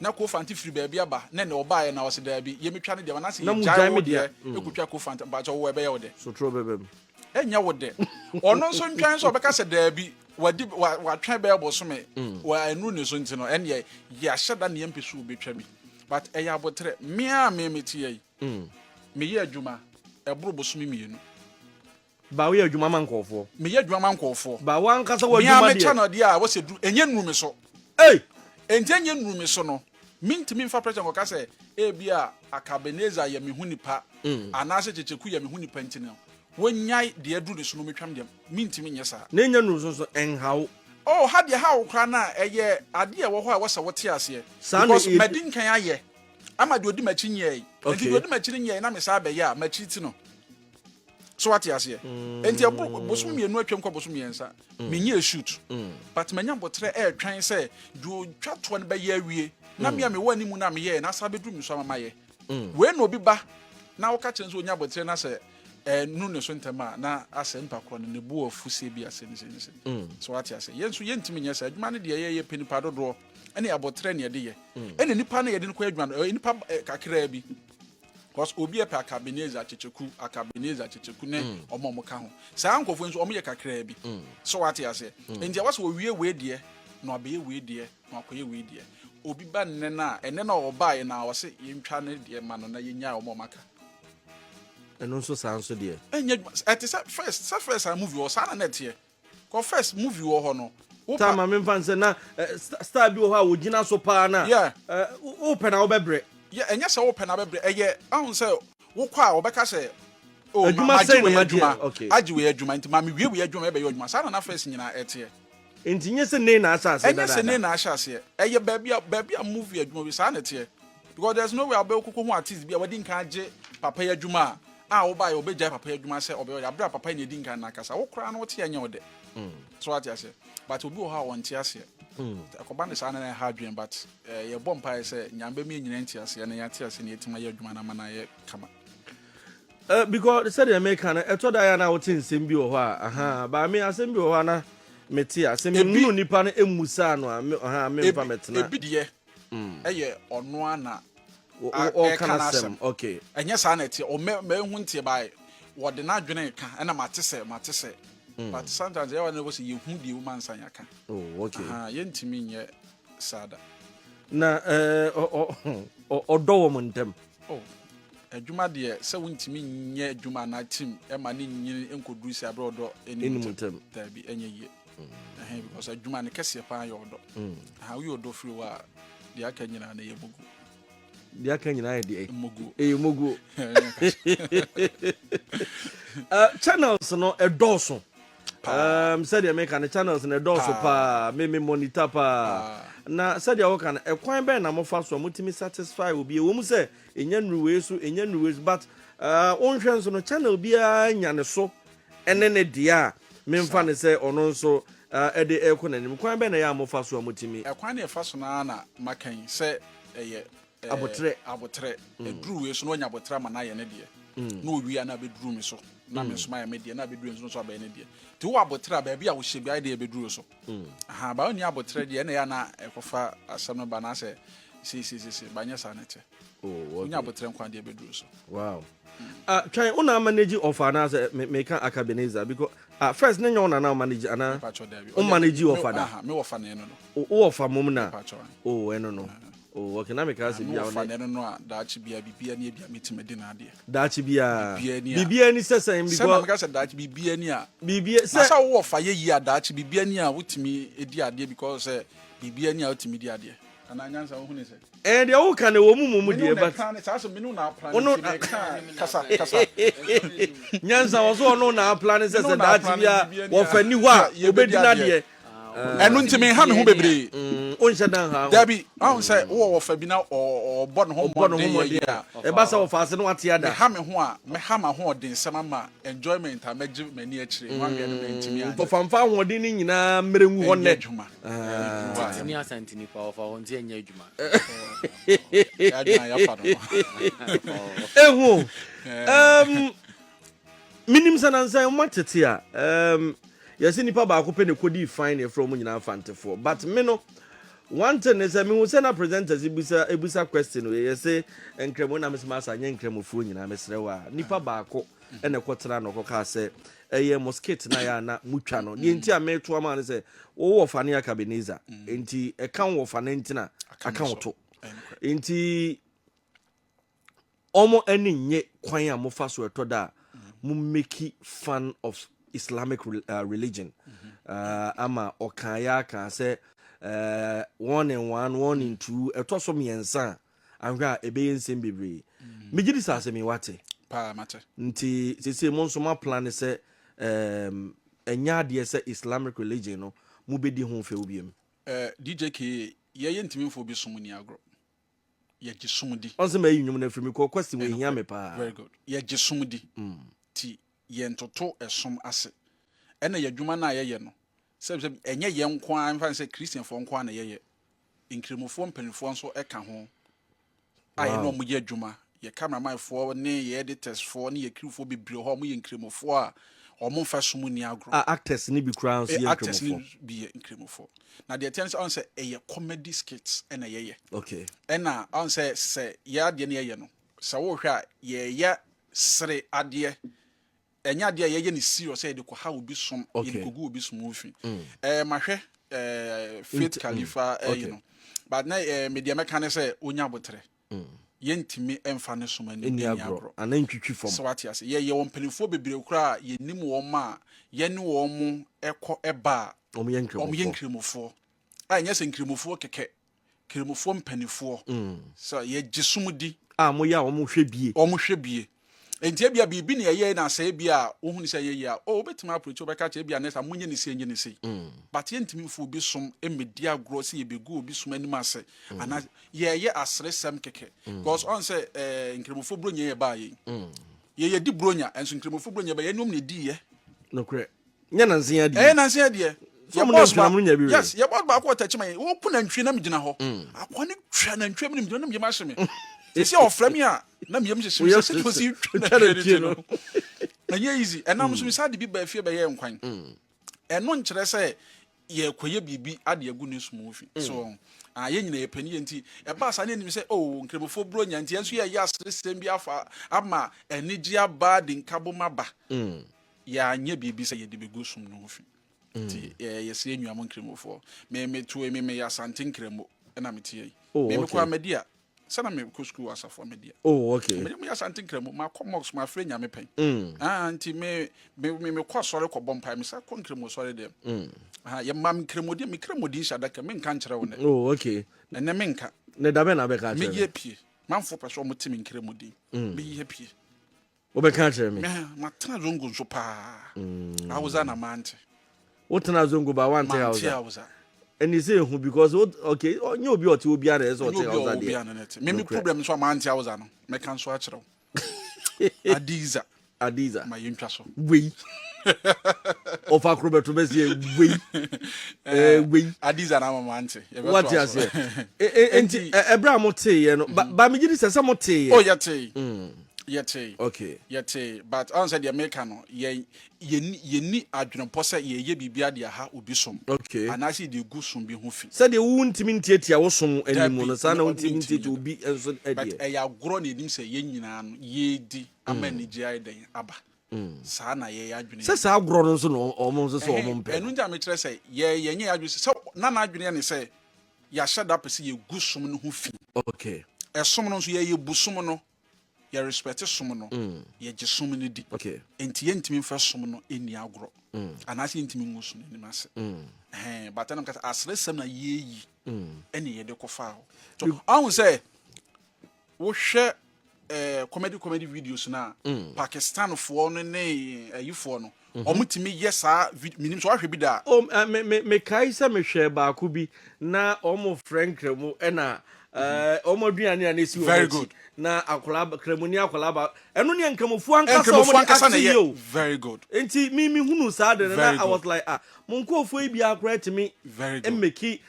na Kofante firi baabi aba na ɛnnɛ ɔbaeɛ na ɔse daabi yɛmmɛtwa ne deɛ anaasɛ Na yɛgyae mogyae wo me deɛ. deɛ kɔtwa Kofante, mpakyɛw wo ɛbɛyɛ wo dɛ? Sotorɔ bɛba mu. Ɛnyɛ wo dɛ. Ɔno nso ntwɛn sɛ ɔbɛka sɛ daabi, wadi wa watwɛn bɛyɛ bosome, wa anuru ne so nti no, ɛnneɛ yɛahyɛ da ne yɛmpɛ sɛ obetwa bi. But ɛyɛ aboterɛ. Me a me mete ha yi, meyɛ adwuma, ɛboro bosome mmienu. Ba woyɛ adwuma ma nkurɔfoɔ. Meyɛ adwuma ma nkurɔfoɔ. Ba w'ankasa Me ara w'adwuma me deɛ. channel deɛ a ɛwɔ sɛ duru, ɛnyɛ nnuru me so. Ei! Enti ɛnyɛ nnuru me so no, mentumi mfa pressure nkɔka sɛ ebia Akabenezer yɛ me ho nipa anaasɛ Kyekyeku yɛ me ho nipa nti no, wɔnnyae deɛ aduru ne so no wɔmmɛtwa me deɛ. Mentumi nyɛ saa. Na ɛnya nnuru so nso, ɛnha wo. Oh, ha deɛ ha wo koraa no a, ɛyɛ adeɛ a ɛwɔ hɔ a ɛwɔ sɛ wote aseɛ. Saa na Because ɛyɛ. madi nkan ayɛ ama deɛ ɔdi m'akyi nyɛɛe. Enti Okay. deɛ ɔdi m'akyi no nyɛɛe na mesan bɛyɛ a, m'akyiri ti no. So wate aseɛ? Enti ɛboro bosom mmienu atwam kɔ bosom mmiɛnsa, menyɛɛ shoot. But manya aboterɛ ɛretwɛn sɛ deɛ ɔtwa toɔ no bɛyɛ awie na me a mewɔ anim no a meyɛɛ no asan abɛduru me so ama mayɛ. Wei na obi ba na woka kyerɛ no sɛ ɔnya aboterɛ na sɛ ɛnnu ne so ntɛm a na asɛ nipa korɔ no ne bo afu sɛ bi asɛ ne sei ne sei. So wate aseɛ? Yɛn nso yɛntumi nyɛ saa. Adwuma no deɛ yɛyɛ pɛ nipa dodoɔ ɛne aboterɛ na yɛde yɛ. Ɛna nipa no a yɛde no kɔyɛ adwuma no ɛyɛ nipa kakraa bi. Cause obi ɛpɛ Akabenezer Kyekyeku, Akabenezer Kyekyeku ne ɔmo a ɔmo ka ho. Saa nkorɔfoɔ yi nso ɔmo yɛ kakraa bi. So wate aseɛ? Nti ɛwɔ sɛ ɔwie wei deɛ na wabɛyɛ wei deɛ na wakɔyɛ wei deɛ. Obi ba nnɛ no a, ɛnnɛ no a ɔbaeɛ no a ɔse yɛntwa ne deɛ ma no na yɛnyae ɔmo a ɔmo aka. Ɛno nso saa nso deɛ. Ɛnyɛ adwuma. Ɛte sɛ first, sɛ first a movie wɔ hɔ saa na na ɛteɛ. Kɔ first movie wɔ hɔ no. Wo pa. Ma memfa no sɛ na star bi wɔ hɔ a ogyina so paa na Yeah. wopɛ na wobɛbrɛ. Yeah, ɛnyɛ sɛ wopɛ na wobɛbrɛ, ɛyɛ ahu sɛ wokɔ a wɔbɛka sɛ oh ma Adwuma magye sɛn na wei magye adwuma, okay. agye wei adwuma nti ma mewie wei adwuma mɛbɛyɛ adwuma. Saa na na first nyinaa ɛteɛ. Nti nyɛ sɛ nei na ahyɛ aseɛ Ɛnyɛ sɛ nei dadaada. na ahyɛ aseɛ, ɛyɛ baabi a baabi a movie adwuma bi saa na ɛteɛ. Because there's no way a wobɛkɔ kɔhu artist bi a wadi nkan agye papa yi adwuma a a wobaeɛ ɔbɛgyae papa yi adwuma sɛ ɔbɛyɛ ɔyɛ aberɛ a papa yi na ɛdi nkan no akasa wo koraa no wote ɛnyɛ wo dɛ so wate aseɛ but obi wɔ hɔ a ɔnte aseɛ ɛkɔba ne saa na ɛha adwene but eh, yɛbɔ mpaeɛ sɛ Nyame bɛma yɛn nyinaa nte aseɛ na yɛate aseɛ na yɛatumi ayɛ adwuma no ama no ayɛ kama. Eh, because sɛdeɛ meka no ɛtɔ da yɛ na wote nsɛm bi wɔ hɔ a aha baa me asɛm bi wɔ hɔ a na mete a sɛ menhunu nipa no mmusaa no a me aha memfa mɛtena ebi deɛ ɛyɛ ɔno ara na ɔka n'asɛm okay ɛnyɛ saa na ɛteɛ ɔmɛ mɛhu nteɛ bae wɔde n'adwene ka ɛna mate sɛ mate sɛ mm. but sometimes ɛyɛ wɔn sɛ yɛhu deɛ wɔn ansa yɛaka oh okay aha yɛntumi nyɛ saa da na ɛɛ ɔdɔ wɔn ntɛm oh adwuma deɛ sɛ wontumi nyɛ adwuma anaa team ɛma ne nyini nkɔduru sɛ aberɛ ɔdɔ ɛnim ntɛm daabi ɛnyɛ yie Ɛhɛn because adwuma no kɛseɛ paa yɛ ɔdɔ. Aha woyɛ ɔdɔ firi hɔ a deɛ aka nyinaa no ɛyɛ mugu. Deɛ aka nyinaa yɛ deɛ? Mugu. Ɛyɛ mugu. Uh, channels no ɛdɔɔso. Um, sɛdeɛ meka no channels no ɛdɔɔso paa me me monitor paa na sɛdeɛ woka no ɛkwan bɛn na mofa so a motumi satisfy obi ɛwɔ mu sɛ ɛnya nnuru wei so ɛnya nnuru wei so but uh, wonhwɛ nso no channel biara nya ne so ne ne deɛ a, memfa no sɛ ɔno nso de rekɔ n'anim. Kwan bɛn na ɛyɛ a mofa so a motumi. Ɛkwan a yɛfa so no ara na maka yi, sɛ ɛyɛ Aboterɛ. aboterɛ. Ɛduru wei so na wanya aboterɛ ama no ayɛ ne deɛ, na ɔwie a na abɛduru me so, na me nso mayɛ me deɛ, na abɛduru nso nso abɛyɛ ne deɛ. Nti wowɔ aboterɛ a, baabi a wohyɛ biara deɛ ɛbɛduru wo so. Aha, but wonni aboterɛ deɛ, ɛna ɛyɛ a na ɛkɔfa asɛm no ba na asɛ sei sei sei sei, but nyɛ saa na ɛteɛ. Oh, okay. Wonya aboterɛ nko ara deɛ ɛbɛduru so. Wow. Ah, twɛn, wo na manage ɔfa anaasɛ me meka Akabenezer because ah first ne nyɛ wo na na manage anaa? Mepakyɛw daabi. Wo manage ɔfa da? Aha, me wɔfa na ɛno no. Wo wɔfa mom na? Mepakyɛw. Oh, ɛno no. Oh, okay, na meka sɛ Me bia wo wɔfa ne. na ɛno no a daakye bia biribiara ni a bia metumi adi n'adeɛ. Daakye biara. Biribiara ni a. Biribiara ni sɛ sɛn Sɛ na because. meka sɛ daakye biribiara ni a. Biribiara Na sɛ. sɛ wo wɔfa yɛ yie a daakye biribiara ni a wotumi di adeɛ because sɛ biribiara ni a wotumi di adeɛ. Anaa nyansa wohu ne sɛ. Ɛɛ deɛ woka no ɛwɔ mu mmom Mene deɛ wo na but. ɛplane saa asɛm mene wo na aplane Ono nti meka kasa kasa. Nyansa wɔ so ɔno na aplane sɛ Mene wo sɛ na daakye aplane bi a biribi ani wɔfa a ni hɔ a yɛbɛdi obɛdi adeɛ. n'adeɛ. Ɛno nti menha me ho bebree. Wonhyɛ da nha ho. Dabi, ɔhu sɛ wowɔ wɔfa bi na ɔbɔ ne ho Ɔbɔ ne ho mmɔden mmɔden yɛ a, a. ɛba sɛ wɔfa ase na wate ada. Meha me ho a, mɛha m'ahoɔdensɛm ama enjoyment a mɛgye m'ani akyire no anwea no mantumi anyɛ. Wɔfa mfa ahoɔden no nyinaa mmerɛ ngu hɔ Ɛnyɛ nnɛ. adwuma. Ɛduru hɔ a, Tete ne Asanteni paa, wɔfa hɔ nti ɛnyɛ adwuma. Yɛn adwene a yɛafa no no. Ehu o. Um, menim sɛ nansa yi wɔatete a, um, yɛsɛ nipa baako pɛ na ɛkɔdii fine na yɛfrɛ wɔn nyinaa Fantefoɔ. But me no, one thing ne sɛ mehu sɛ na presenters ebisa ebisa question wei yɛsɛ nkramu na mesɛ masa nyɛ nkramofoɔ nyinaa mesrɛ wo a nipa baako ɛna ɛkɔtena na ɔkɔkaa sɛ ɛyɛ mosquito na yɛ a na mutwa no deɛ nti a meto ama ne sɛ wowɔ fa ne Akabenezer nti ɛka wo wɔ fa no nti na aka wo to nti wɔn ani nnye kwan a mofa so ɛtɔ da a mo make fun of Islamic religion ama ɔkaa yɛ aka sɛ one in one, one in two, ɛtɔ so mmiɛnsa a ahwɛ a ɛbɛyɛ nsɛm bebree. Megye di sɛ asɛm yi wate. Paa mate. Nti seesei mo nso moaplan sɛ ɛnyɛ adeɛ sɛ Islamic religion no mobɛdi ho fɛw biom. DJ K, yɛyɛ ntumi mfa obi som nni agorɔ. Yɛgye som di. Ɔn sɛ mayi nnwom no afiri mu kɔ question wei hia me paa. Very good. Yɛgye som di. Nti yɛntoto ɛsom ase. Ɛna yɛn adwuma no a yɛyɛ no, sɛ sɛ ɛnyɛ yɛn nko ara, mfa no sɛ Christianfoɔ nko ara na yɛyɛ. Nkramofoɔ mpanimfoɔ nso ka ho a yɛne wɔn yɛ adwuma. Yɛ cameramanfoɔ ne yɛ editorsfoɔ ne yɛ crewfoɔ bebree wɔ hɔ a wɔyɛ Nkramofoɔ a wɔmfa som nni agorɔ. A actors no bi koraa nso yɛ Actors no Nkramofoɔ. bi yɛ Nkramofoɔ. Na deɛ ɛteɛ ne sɛ, ɔn sɛ ɛyɛ comedy skits na yɛyɛ. Okay. Ɛna ɔn sɛ sɛ yɛ adeɛ no yɛyɛ no, sɛ wohwɛ a yɛyɛ sere adeɛ. Ɛnyɛ adeɛ a yɛyɛ no serious sɛ yɛde kɔha obi som, yɛde kɔgu obi som ho fi. Ɛɛ mahwɛ ɛɛ Faith Khalifa ɛyi no, but na ɛɛ me deɛ mɛka ne sɛ onya abotrɛ. Yɛntumi mfa ne som anim Ɛnni ɛnni agorɔ agorɔ. anaa ntwitwi fam. Sɛ wate ase, yɛ yɛwɔ mpanimfoɔ bebree koraa a yɛnim wɔn a yɛne wɔn kɔ ba a Wɔn yɛ wɔn yɛ nkramofoɔ. nkramofoɔ. A ɛnyɛ sɛ nkramofoɔ kɛkɛ, Kramofoɔ mpaninfoɔ sɛ yɛgye som di. A moyɛ a wɔn hwɛ bie. Wɔn hwɛ bie. Nti ebia biribi na yɛyɛe na sɛ ebia wohunu sɛ ɛnyɛ yie a, oh wobɛtumi approach wobɛka kyerɛ ebia next time monyɛ no sei nyɛ no sei. But yɛntumi mfa obi som mmɛdi agorɔ sɛ yɛbɛgu obi som anim ase anaa yɛyɛ aseresɛm kɛkɛ. Because ɔn sɛ eh, Nkramofoɔ Buronya yɛ baa yei. Yɛ yɛdi Buronya, nso Nkramofoɔ Buronya bɛyɛ ɛne wɔn na ɛdiiɛ. Nokorɛ. Nyɛ nansa yi adeɛ. Ɛyɛ nansa yi adeɛ. Sɛ ɔmo nantwie na mo nya bi wɛ. Yes, yɛ boss baako wɔ Techiman yi, ɔku nantwie na me gyina hɔ. Akoa no twa nantwie mi na me gyina hɔ na me yam ahye me. Sisi a ɔfrɛ me a na me yam hyehye me sɛ sɛdeɛ ɔsi twa nantwie no ti no. Ɛnyɛ easy. Ɛnam nso me saa de bi baa fie bɛyɛɛ nkwan. Ɛno nkyerɛ sɛ yɛrekɔyɛ biribi ade agu ne som ho fi. So ah, yɛn nyinaa yɛpɛ ne yɛ nti ɛbaa saa ne anim sɛ oh nkramofoɔ buronya nti yɛn nso yɛyɛ aseresɛm bi afa ama anigye aba de nkabom aba. Yɛanyɛ biribi sɛ yɛde bɛgu som no ho fi. Nti yɛsrɛ yɛn nua mo Nkramofoɔ. Me me to me meyɛ Asante Nkramo ɛna me teɛ yi. Oh, Me okay. mekɔ Ahmadiyya. Sɛ na mekɔ sukuu wɔ Asafo Ahmadiyya. Oh, okay. Me meyɛ Asante Nkramo. Makɔ mosque mafrɛ Nyame pɛn. Ah, nti me me me mekɔ asɔre kɔbɔ mpae. Me sa kɔ Nkramo sɔre dɛm. Ah, yɛ ma Nkramo deɛ me Nkramo din hyɛ adaka menka nkyerɛ wo nɛ. Oh, okay. Ɛnɛ menka. Ne da bɛn na abɛka akyerɛ me? Meyɛ pie. Manfo pɛ sɛ ɔmo te me Nkramo din. Meyɛ pie. Wobɛka akyerɛ me? Me, matena Zongo nso paa. Hausa na mante. Wotena Zongo ba wante Mante Hausa? Hausa. Ɛne sɛ ehu because wo okay, ɔnyɛ obi a ɔte hɔ biara na ɛsɛ sɛ Ɛnyɛ ɔte obi a Hausa ɔwɔ deɛ. biara na ɛte. Me me Nokorɛ. problem nso a mante Hausa no, mɛka nso akyerɛ wo. Adiza. Adiza. Ma yɛntwa so. Wei. Ɔfa koro bɛto bɛseɛ wei. Eh, wei. Adiza na ama mante. Yɛbɛtoa Wate so. aseɛ. Enti ɛberɛ a moteeɛ no, ba megye di sɛ sɛ moteeɛ. Oh, yɛtee. Yɛtee. Okay. Yɛtee. But ɔn sɛ deɛ meka no, yɛn yɛnni yɛnni adwenepɔ sɛ yɛreyɛ biribi ade aha obi som. Okay. Anaasɛ yɛde regu som bi ho fi. Sɛdeɛ wontumi ntiatia wo som anim Dabi, no, saa na me wontumi mentumi ntiatia nyɛ da. obi nso But deɛ. ɛyɛ agorɔ na yɛnim sɛ yɛn nyinaa no yɛredi ama anigyeɛ ayɛ dɛn aba. Saa na yɛn adwene Sɛ saa agorɔ no nso na wɔn nso sɛ wɔn mpɛ Ɛno no. nti a mekyerɛ sɛ yɛ yɛnyɛ yɛn adwene sɛ na n'adwene yɛ ne sɛ yɛahyɛ da pɛ sɛ yɛgu som no ho fi. Okay. Ɛsom no nso yɛyɛ bu som no, yɛ respect som no, yɛgye som no di. Okay. Nti yɛntumi mfa som no nni agorɔ. Anaasɛ yɛntumi ngu som no anim ase. Ɛhɛn, but ɛna meka sɛ aseresɛm na yɛyi. Ɛne yɛde kɔfaa hɔ. So ahu sɛ wohwɛ comedy videos no a, Pakistanfoɔ no ne ayifoɔ no, ɔmo tumi yɛ saa vid. Menim sɛ woahwɛ bi da a. Oh, mekae sɛ mehwɛ baako bi na ɔmo frɛ Nkramu, ɛna ɔmo aduane a na esi wɔn Very akyi good. na akwadaa Kramuni akwadaa ba, ɛno ne Nkramofoɔ ankasa Nkramofoɔ ɔmo de ankasa na ate ɛyɛ yie o. Very good. Nti mi hunu saa de no na Very I good. was like, ah, mo nkurɔfoɔ yi bi akora tumi Very good. mmeki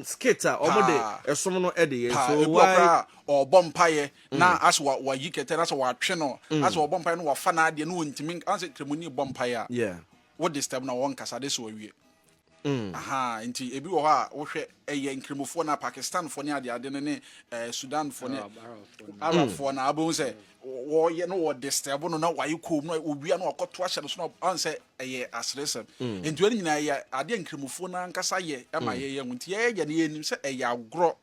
skit a ɔmo de Paa. ɛsom no ɛde yɛ Paa so ebi wɔ why koraa a ɔbɔ mpaeɛ na asɛ wayi kɛtɛ na asɛ watwe no, asɛ ɔbɔ mpaeɛ no, wafa n'adeɛ no, wɔntumi asɛ Kramoni bɔ mpaeɛ a wo disturb na wɔnkasa de sɛ wawie. Aha, nti ebi wɔ hɔ a wohwɛ, ɛyɛ Nkramofoɔ na Pakistanfoɔ ne adeade no ne Sudanfoɔ ne Arabfoɔ na abɛhu sɛ wɔyɛ no, wɔ disturb no na wayɛ kom na owia na wakɔto ahyɛ no so na ɔn sɛ ɛyɛ aseresɛm. Nti wɔn nyinaa yɛ adeɛ Nkramofoɔ no ankasa yɛ ɛma yɛyɛ ho. Nti yɛyɛ no, yɛnim sɛ ɛyɛ agorɔ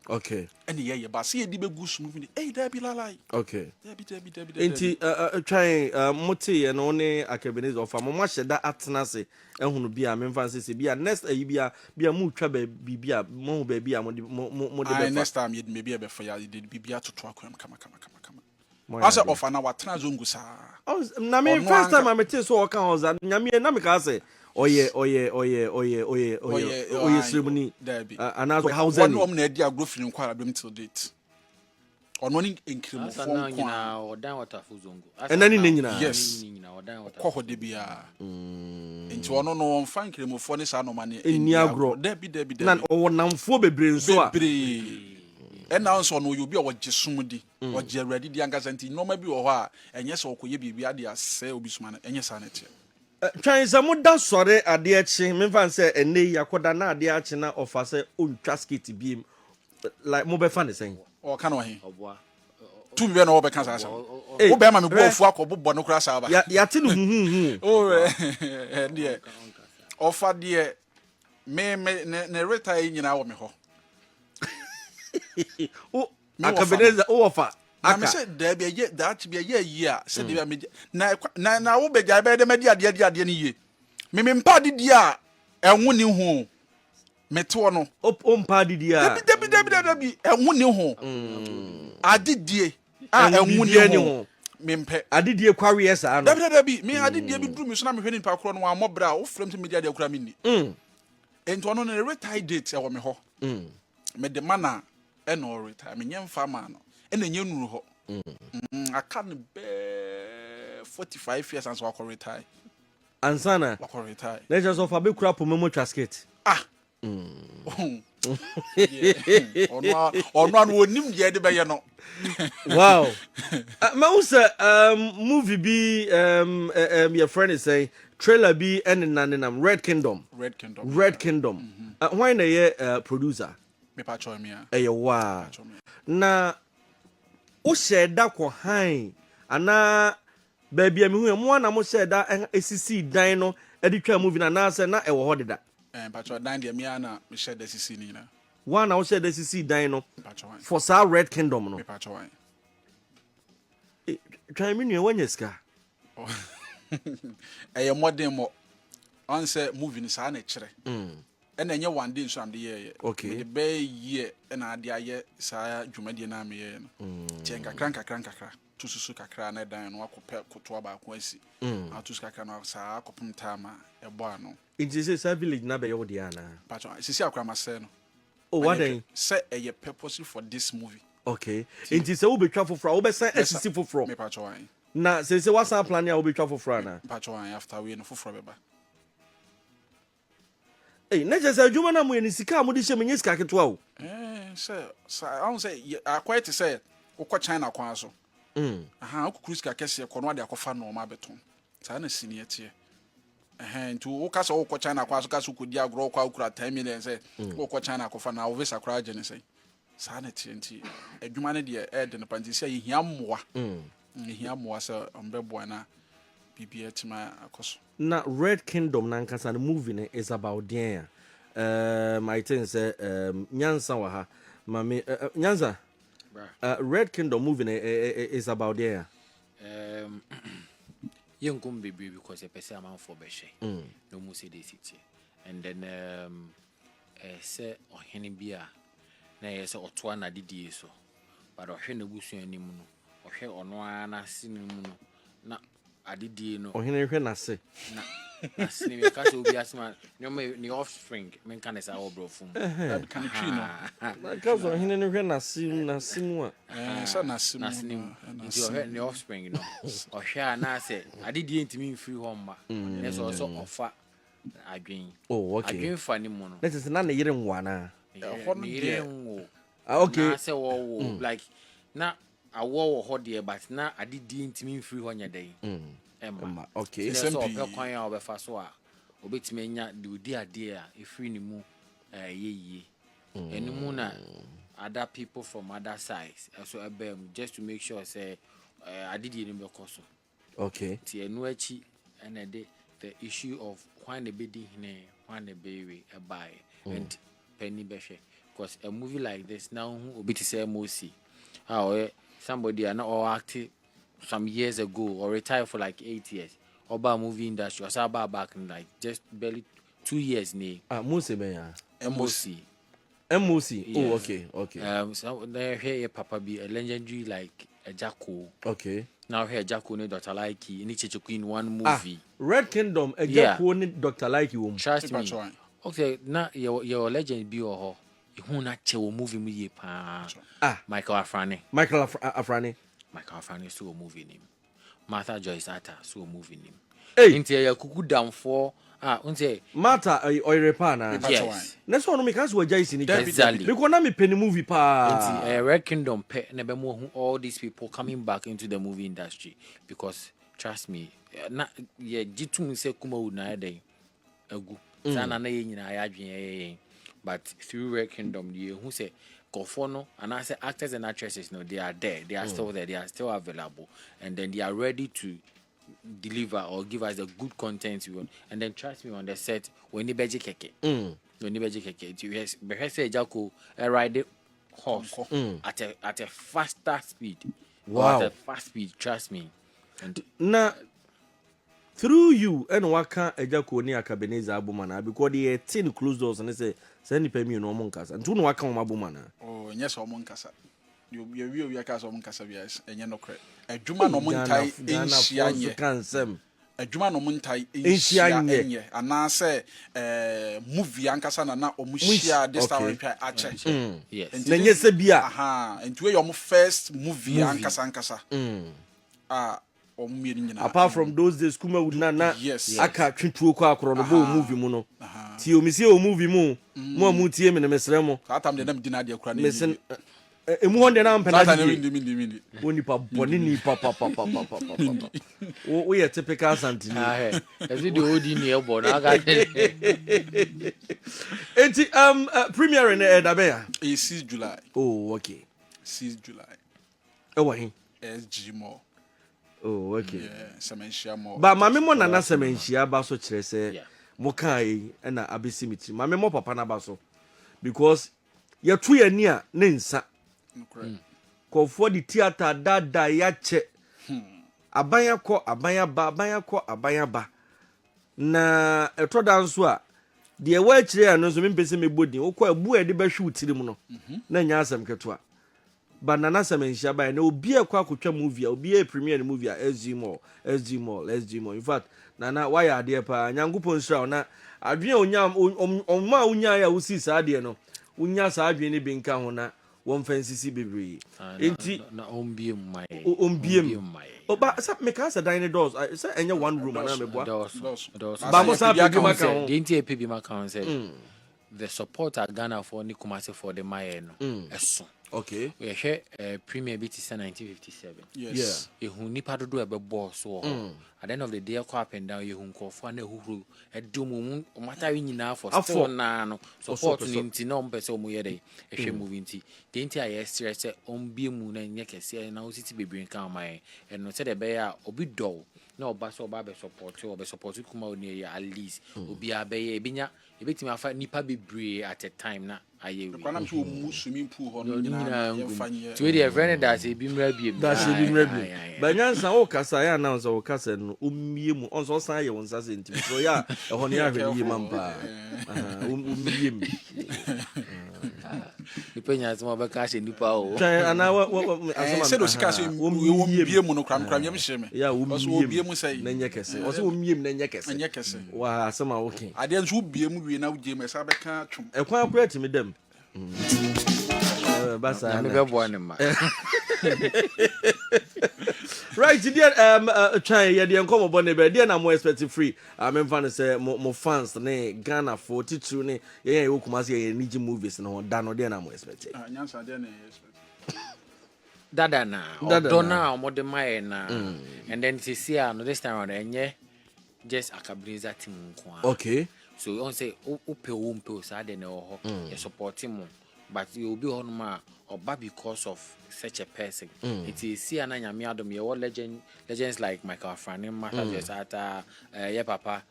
ɛne yɛyɛ ba sɛ yɛde bɛgu sum mu de ɛyi, daabi, lalai. Daabi, daabi, daabi, daabi. Nti twan moteeɛ no, wo ne Akabenezer ɔfa mo ahyɛ da atena ase ɛhunu bi a memfa nsese bi a next ayi bi a motwa biribi a mohu baabi a mode mo de Ayi, bɛfa. Next time yɛde baabi a yɛbɛfa, yɛde biribi atoto akwan mu kama kama kama kama. Mo ayɛ Asɛ adeɛ. ɔfa na watena zongo saa. Na me Ɔno first time anka a mete so ɔka hɔ za Nyame na meka sɛ ɔyɛ ɔyɛ sremuni Daabi. Anaasɛ Hausani. Wɔne ɔm na adi agorɔ firi nkɔ arabem till date. Ɔno ne Asa Nkramofoɔ na nko a nyinaa ɔdan Wɔtafo Zongo. Asa Ɛnɛ ne na ne nyinaa. Yes. Ne nyinaa ɔdan Wɔtafo. Ɔkɔ hɔ de biara. Nti ɔno no ɔmfa Nkramofoɔ ne saa nɔɔma ne Ɛnni agorɔ. Daabi, daabi, Na daabi. ɔwɔ namfoɔ bebree nso a Bebree. Ɛna nso ɔno ɔyɛ obi a ɔgye som di. Ɔgye Awurade di ankasa, nti nneɛma bi wɔ hɔ a ɛnyɛ sɛ ɔkɔyɛ biribi ade asɛe obi soma no, ɛnyɛ saa na ɛteɛ. Twan sɛ moda sɔre adeɛ kye, memfa n sɛ ɛnnɛ yi akɔda na adeɛ akye na ɔfa sɛ ɔntwa skit biem, like mobɛfa ne sɛn? Ɔka no ɔhe? Ɔboa. Tumi bɛ na ɔbɛka saa asɛm. Ei, Wo bɛrima me bu hwɛ. afu akɔ bobɔ no koraa saa ba. Yɛate no huhuhu. Oh, deɛ ɔfa deɛ me ne retire yi nyinaa wɔ me hɔ. Wo Me wɔfa. Akabenezer wowɔ fa Na me aka sɛ daabi, ɛyɛ daakye bi ɛyɛ yie a sɛ deɛ me na wo bɛgya ɛbɛyɛ dɛ mɛdi adeɛ di adeɛ no yie. Me mpa adidi a ɛho ni ho mete hɔ no. Ɔmpa adidi a Dabi, dabi, dabi, dabi, dabi, ɛho ni ho adidie a ɛho ɛho biribiara ni ni ho ho. Mempɛ. Adidie kwaweɛ saa no. Dabi, dabi, dabi, me adidie bi duru mi so na mehwɛ nipa korɔ no wɔn amɔ brɛ a wofrɛ m sɛ medi adeɛ koraa menni. Nti ɔno ne retire date ɛwɔ me hɔ. Mede ma na ɛna ɔretire, menyɛ mfa maa no ɛna ɛnyɛ nuru hɔ. Aka no bɛɛ 45 years ansa wakɔ retire. Ansa na Wakɔ retire. Na ɛkyerɛ sɛ ɔfa bɛkura poma mu atwa skit. Ah, ɔno a no ɔnim deɛ ɛde bɛyɛ no. Wow. Mahu sɛ movie bi yɛfrɛ ne sɛn, trailer bi ɛnena nenam, Red Kingdom. Red Kingdom. Red Kingdom. Hwan na ɛyɛ producer? Mepa kyɛw, me a. Ɛyɛ waa kyɛw me. Na wohyɛ da kɔ han anaa baabi a mehu yɛ mo a na mohyɛ da esisii dan no de twa movie no anaasɛ na ɛwɔ hɔ deda? Mepa kyɛw, dan deɛ, me a na mehyɛ da sisi ne nyinaa. Woa na wohyɛ da sisii dan no Mepa kyɛw an. for saa Red Kingdom no? Mepa kyɛw an. Twan, me nua, woanya sika. Ɛyɛ mmɔden mmɔ ɔn sɛ movie no saa na ɛkyerɛ, ɛna ɛnyɛ one day nso na mede yɛɛyɛ. Mede bɛyɛ year ɛna ade ayɛ saa dwumadie no a meyɛɛ no kyɛ nkakra nkakra nkakra to susu kakra na ɛdan no akɔpɛ kotoa baako asi ato so kakra no saa akɔpem time a ɛbɔ ano. Nti sɛ saa village na bɛyɛ wo deɛ anaa? Patro, sisi akora masɛe no. Oh, wadɛn? Sɛ ɛyɛ purposely for this movie. Okay, nti sɛ wobɛtwa foforɔ a, wobɛsan asisi foforɔ? Mepatro an. Na sɛ woasan plan a wobɛtwa foforɔ anaa? Mpatro an, after wei no foforɔ bɛba. Ei, na kyerɛ sɛ adwuma no a moyɛ no, sika a mode hyɛ mu nyɛ sika ketewa o. Sɛ sa ɔhu sɛ akɔyɛ te sɛ wokɔ China kwan so. Aha, wokukuru sika kɛseɛ kɔ no ade akɔfa nɔɔma abɛtɔn saa na sini ɛteɛ. Ɛhɛn, nti woka sɛ wokɔ China kwan so, ka sɛ wokɔdi agorɔ, wokɔ a wokura 10 million sɛ wokɔ China akɔfa na wo visa koraa gye ne sɛn. Saa na ɛteɛ, nti adwuma no deɛ ɛɛde no pa, nti sɛ yɛhia mmoa, yɛhia mmoa sɛ ɔmbɛboa na biribiara atumi akɔ so. Na Red Kingdom nankasa no, movie no is about deɛn a I think sɛ Nyansa wɔ ha ma me Nyansa. Bra. Red Kingdom movie no is about deɛn a? Yɛnkom bebree because yɛpɛ sɛ amanfoɔ bɛhwɛ na ɔmu sɛ de si teɛ, and then sɛ ɔhene bi a Na ɛyɛ sɛ ɔtoa n'adedie so. But ɔhwɛ n'abusua no mu no, ɔhwɛ ɔno ara n'ase no mu no, na adedie no. Ɔhene hwɛ n'ase. Na n'ase no, yɛka sɛ obi ase ma nneɛma ne offspring, menka ne saa wɔ borɔfo mu. Dabi, ka ne Twi no. Ka sɛ ɔhene no hwɛ n'ase n'ase mu a. Sɛ n'ase mu. N'ase no mu. Nti ɔhwɛ ne offspring no, ɔhwɛ a na sɛ adedie ntumi mfiri hɔ mma. Na sɛ ɔsɛ ɔfa adwen. Oh, okay. Adwen fa ne mu no. Na kyerɛ sɛ na ne yere nwo anaa? Ɛhɔ no Ne yere deɛ. nwo. Ah, okay. Anaasɛ wɔwo like na awoɔ wɔ hɔ deɛ, but na adedie ntumi mfiri hɔ nyɛ dɛn ɛmma. Ɛmma, okay. Nti sɛ Nsɛm ɔpɛ pii. kwan a ɔbɛfa so a obɛtumi anya deɛ ɔdi adeɛ a ɛfiri ne mu ɛyɛ yie. Ɛno mu na other people from other sides ɛso ɛbɛn mu just to make sure sɛ adedie no bɛkɔ so. Nti ɛno akyi ɛna ɛde the issue of hwan na ɛbɛdi hene, hwan na ɛbɛyɛ ɛbaeɛ and panyin bɛhwɛ, because a movie like this na wohu obi te sɛ Mosi a ɔyɛ somebody a na ɔwɔ act some years ago or retire for like 8 years, ɔbaa movie industry, ɔsan baa back in like just barely 2 years ni. Ah, Mose bɛn ya? Mosi. MOC. Oh, Yeah. okay. So na yɛhwɛ yɛ papa bi, a legendary like Agya Koo. Na wohwɛ Agya Koo ne Dr. Likee ne Kyekyeku in one movie. Red Kingdom, Agya Koo ne Dr. Likee wɔ mu. Trust me. Mepa kyɛw. Okay, na yɛwɔ legend bi wɔ hɔ, ihu na kyɛ wɔ movie mu yie paa. Ah. Michael Afrane. Michael Afrane. Michael Afrane so wɔ movie nim, Martha Joyce Atta so wɔ movie nim. Hey. Nti ɛyɛ kuku damfoɔ a n sɛ Martha ɔyere pa anaa? Mepa kyɛw. Yes. Na sɛ ɔno meka sɛ wagya esi ne Dabi. Exactly. Mekɔ na mepɛ ne movie paa. Nti ɛyɛ Red Kingdom pɛ na ɛbɛma ohu all these people coming back into the movie industry, because trust me, na yɛgye tum sɛ Kumawood na ayɛ dɛn agu saa na yɛn nyinaa yɛ adwene yɛyɛ yɛn, but through Red Kingdom yɛhu sɛ nkɔfoɔ no anaasɛ actors and actresses no, they are there, they are still there, they are still available, and then they are ready to deliver or give us the good content we want. And then trust me, on the set w'ani bɛgye kɛkɛ, w'ani bɛgye kɛkɛ. Nti bɛhwɛ sɛ Agya Koo ɛride horse at a faster speed or at a fast speed, trust me, and Na through you ɛna waka Agya Koo ne Akabenezer abom anaa? Because deɛ yɛte no close doors ne sɛ saa nnipa mmienu ɔmo nkasa, nti wo na waka wɔn abom anaa? Oh, nyɛ sɛ ɔmo nkasa. Yɛwie obi aka sɛ ɔmo nkasa bi a, ɛnyɛ nokorɛ. Adwuma na ɔmo ntae nhyia Ghanafoɔ nso nyɛ. ka nsɛm. Adwuma na ɔmo ntae nhyia nhyia nyɛ. Nyɛ anaasɛ movie ankasa na ɔmo hyia this time nhwɛ akyɛ. Yes. Nti Na nyɛ sɛ bi a Aha, nti wei yɛ ɔmo first movie ankasa ankasa a ɔmo mmienu nyinaa. Apart from those days Kumawood na aka twetuo kɔ akorɔ no bɔ wɔ movie mu no, tie omi sie wɔ movie mu mo a mo tie mi no, mesrɛ mo. Saa tam deɛ na mi di n'adeɛ kura na mese ɛnyɛ emu hɔ deɛ na mpɛ saa tam na deɛ mi adidie ndi mi ndi mi ndi. Wo nipa bɔne ni papapapapapa, wo woyɛ typical Asantini. Ahɛ ɛsi deɛ ɔdi ni ɛbɔ na aka. Eti premiere no ɛda bɛn a? Ɛyɛ 6 July. Oh, okay. 6 July. Ɛwɔ he? SG Mall. Oh, okay. Yeah, Sɛmɛnhyia Mall. Ba maame mo Nana Sɛmɛnhyia ba so kyerɛ sɛ mo kaa yi ɛna abɛsi mi tiri maame mo papa n'aba so, because yɛto yɛn ani a ne nsa Nokorɛ. Kɔfoɔ de theatre daadaa yɛakyɛ, aban akɔ, aban aba, aban akɔ, aban aba, na ɛtɔ da nso a deɛ ɛwɔ akyire a no nso mempɛ sɛ mɛbɔ din. Wokɔ ɛbu a yɛde bɛhwe wo tirim no na nyɛ asɛm ketewa. Ba Nana Sɛmɛnhyia ba na obi a ɛkɔ akotwa movie a obi a premiere ne movie a, SG Mall, SG Mall, SG Mall. In fact, Nana wayɛ adeɛ paa. Nyankopɔn nhyira wo na adwene a onya ɔma a wonyaeɛ a wosii saa adeɛ no, wonya saa adwene no bi nka ho na wɔmfa nsisi bebree. Nti na ɔmbie mu ma yɛ. Ɔmbie mu. Ma yɛ. Ɔba sɛ mekaa sɛ dan ne dɔɔso, sɛ ɛnyɛ one room anaa meboa? Dɔɔso. Dɔɔso. Dɔɔso. Ba mo san Sɛ pɛ bi ma aka ka ho. Deɛ nti a ɛpɛ bi ma ka ho sɛ the support a Ghanafoɔ ne Kumasefoɔ de ma yɛ no ɛso. Yɛhwɛ premiere bi te sɛ 1957, yɛhu nipa dodoɔ a ɛbɛbɔɔ so wɔ hɔ. At the end of the day, ɛkɔ up and down, yɛhu nkurɔfoɔ a na ɛhuhuro ɛde ɔmo mu, ɔmo atare nyinaa for Afɔ. still naa no support Ɔsɔ, no nti na ɔmo pɛ sɛ ɔmo yɛ dɛ ɛhwɛ movie. Nti deɛ nti a yɛsrɛ sɛ ɔmbie mu na nyɛ kɛseɛ na ɔsisi bebree nka ɔma yɛn ɛno sɛdeɛ ɛbɛyɛ a obi dɔw na ɔba sɛ ɔba abɛ support, ɔbɛ support Kumawood ne yɛ, at least obiara bɛyɛ ebinya ebɛtumi afa nipa bebree at a time na ayɛ wei. Kwan nam sɛ ɔmu swimming pool hɔ no no nyinaa nyinaa ngu yɛmfa mu. nyɛ. Nti wei deɛ ɛfrɛ no daase ebi mmra biem. Dahyɛ bi mmerɛ Aye, bi aye, aye. Banyansa wokasa yɛ announce sɛ wokasa no ɔmmie mu, ɔnso ɔsan yɛ wo nsa sɛ ntimi sɛ ɔyɛ a ɛhɔ no yɛ ahwɛ no yie ma m paa. Aha, ɔmmie mu. Mepɛ Nipa nya asɛm a ɔbɛka ahyɛ nipa o. Twɛn anaa wɔ wɔ wɔ asɛm a sɛdeɛ osika sɛ wɔmmie mu no kora mekora meɛm hyɛ me. Yeah, wɔmmie wɔmmie mu sɛ na nyɛ kɛse. Ɔsɛ wɔmmie mu na nyɛ kɛse. Nyɛ kɛse. Wɔ asɛm a woke. Adeɛ nso wobie mu wie na wogye mu ɛsa bɛka twom. Ɛkwan akora tumi dam. Nyame bɛboa ne ma. Right, deɛ twɛn yɛ deɛ nkɔmɔbɔ ne bɛ deɛ na mo expect free. Memfa no sɛ mo fans ne Ghana fo titiriw ne yɛn a yɛwɔ Kumasi yɛn ani gye movies no ho da no deɛ na mo expect. Ah, nyansa deɛ na yɛ expect. Dada na ɔdɔ na ɔmo ma yɛ na and then sisi a no this time round ɛnyɛ just Akabenezer team nko a. Okay. So ɔn sɛ wopɛ o wompɛ o saa deɛ na ɛwɔ hɔ. Yɛ support mo but yɛ obi hɔ nom a ɔba because of such a person. Nti esi a na Nyame adom yɛwɔ legend legends like Michael Afrane, Martha Joyce Arthur, yɛ papa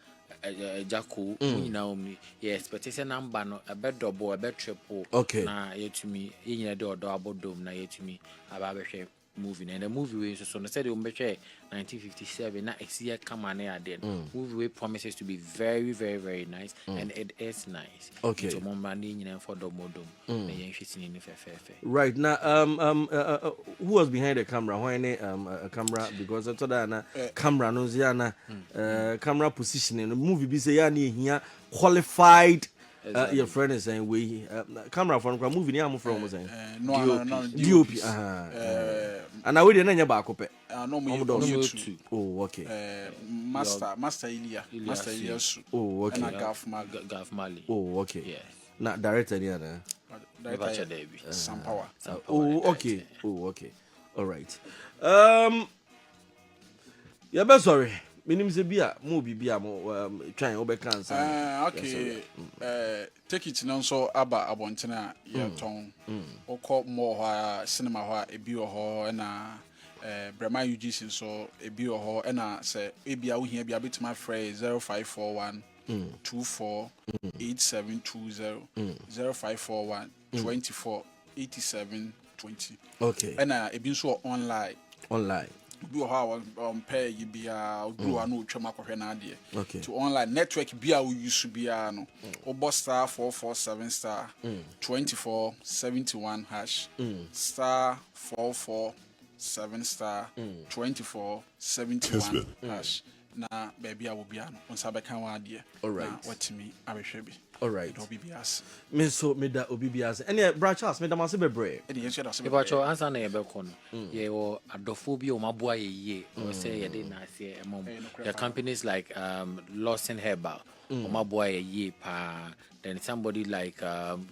Jacko, mo nyinaa wɔ mu. Yɛ expect sɛ number no ɛbɛ double, ɛbɛ triple. Na yɛtumi yɛn nyinaa de ɔdɔ abɔ dom na yɛtumi aba abɛhwɛ movie no. And movie wei nso so no sɛdeɛ wɔbɛhwɛ 1957 na ɛsi yɛ kama ne adeɛ no, movie wei promises to be very very very nice and it is nice. Nti ɔmo mmra ne nyinaa mfa dɔm ɔdɔm na yɛnhwɛ sini no fɛfɛɛfɛ. Right now, who was behind the camera? Why ne camera? Because I thought that na camera no ya na camera positioning. Movie bi say ya na ehia qualified. Your friend is saying we camera for no movie ni am from saying No, no, no, DOP. And I we dey na nya baako pɛ. No, mo yɛ two. Oh, okay. Master Ilya, Master Ilya Su. Oh, okay. And Gaf Mali. Gaf Mali. Oh, okay. Yes. Na director ni ana. Director Sampawa. Oh, okay. Oh, okay. All right. Yeah, but sorry. Minim sɛ bi a mo bibi a mo twan wobɛka ansa. Okay. Ticket no nso aba abɔntene a yɛtɔn. Wokɔ mall hɔ a, cinema hɔ a, ebi wɔ hɔ, ɛna Brema UGC nso ebi wɔ hɔ, ɛna sɛ ebi a wohia bi a bɛtumi afrɛ 0541 24 8720, 0541 24 87 20. Okay. Ɛna ebi nso wɔ online. Online. Obi wɔ hɔ a ɔmpɛ yi biara, oduru hɔ a na otwam akɔhwɛ n'adeɛ. Okay. To online network bi a woyi so biara no, wobɔ *447 *24 71 hash, *447 *24 71 hash, na baabi a wɔ biara no wo nsa bɛka wɔn adeɛ na watumi abɛhwɛ bi. All right. Ɛdɔ obi bi ase. Me nso meda obi bi ase. Ɛneɛ Bra Charles, meda mo ase bebree. Ɛne yɛn nso yɛda ase bebree. Mepakyɛw, ansa na yɛbɛkɔ no, yɛwɔ adɔfoɔ bi a wɔn aboa yɛ yie. Ɛwɔ sɛ yɛde naaseɛ ɛma wɔn. Yɛ companies like Lawson Herbal, wɔn aboa yɛ yie paa. Then somebody like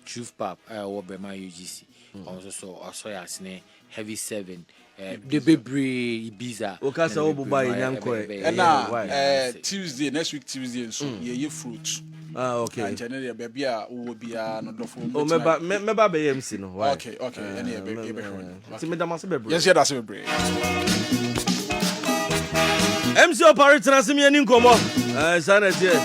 Truth Pap a ɛwɔ Brema UGC, wɔn nso so ɔsɔ yɛ asene. Heavy Seven, de bebree, Ibiza. Woka sɛ woboba yɛ nyankɔ. Ɛna Tuesday, next week Tuesday nso yɛyɛ fruit. Ah, okay. Nkyɛn ne deɛ baabi a wowɔ biara no dɔfo. Oh, mɛba mɛba bɛyɛ MC no. Why? Okay, ɛne yɛbɛhwɛ. Nti meda mo ase bebree. Yɛn nso yɛda ase bebree. MC Opare tena ase, miani nkɔmmɔ. Saa na ɛteɛ.